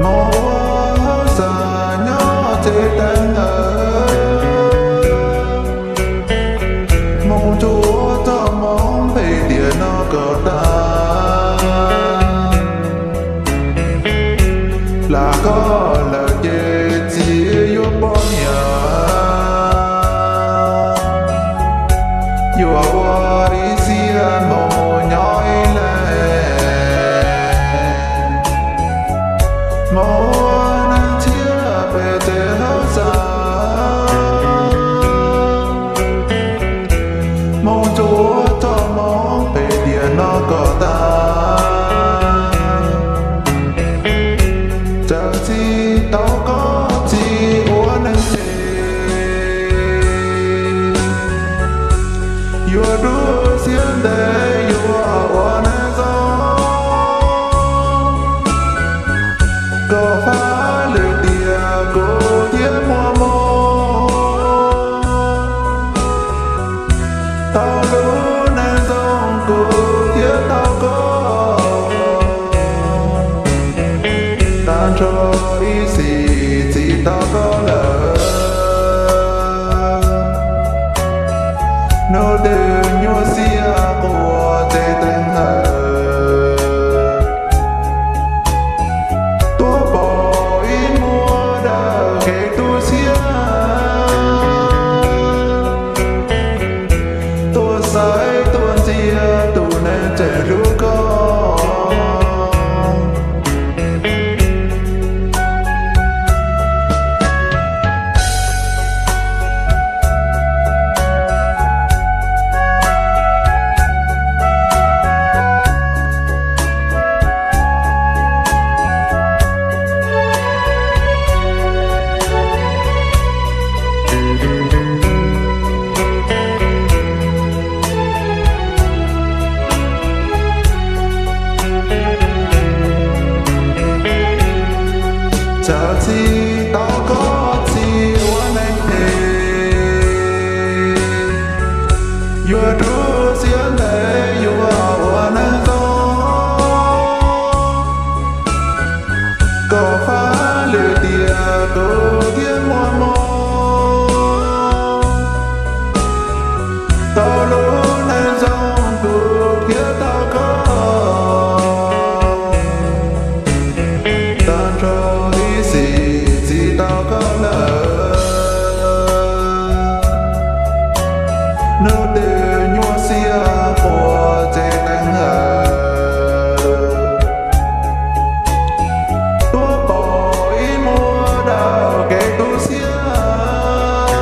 Moog ua hauv xas nyob tsev teev hawm, moog tsuas ua txoj moov phem tiam no kom tag. Lam koj lawm ces txiv yuav poj niam, yuav ua ib txhia moog nyob ib leeg. Moog ua neeg tshiab pem tsev hauv xas, moog tsuas ua txoj moov phem tiam no kom tag. Txawm txij tau koj txij ua neeg phem, yuav rub siab ntev yuav ua neeg zoo. Koj faj lwm tiam kuv thiaj muaj mob, tau lub neej zoo kuv thiaj tau koj. Tag nrho ib sim txij tau koj lawm, hnub twg nyuaj xiab quas tsev teev hawm, tuaj pom ib muag dawm kev tu siab, tuaj xaiv tuaj ntxias tus neeg tseem hlub koj. Txawm txij tau koj txij ua neeg phem, yuav rub siab ntev yuav ua neeg zoo. Koj faj lwm tiam kuv thiaj muaj mob, tau lub neej zoo kuv thiaj tau koj. Tag nrho ib sim txij tau koj lawm, hnub twg nyuaj xiab quas tsev teev hawm, tuaj pom ib muag dawm kev tu siab,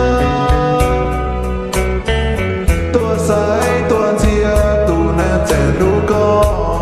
tuaj xaiv tuaj ntxias tus neeg tseem hlub koj.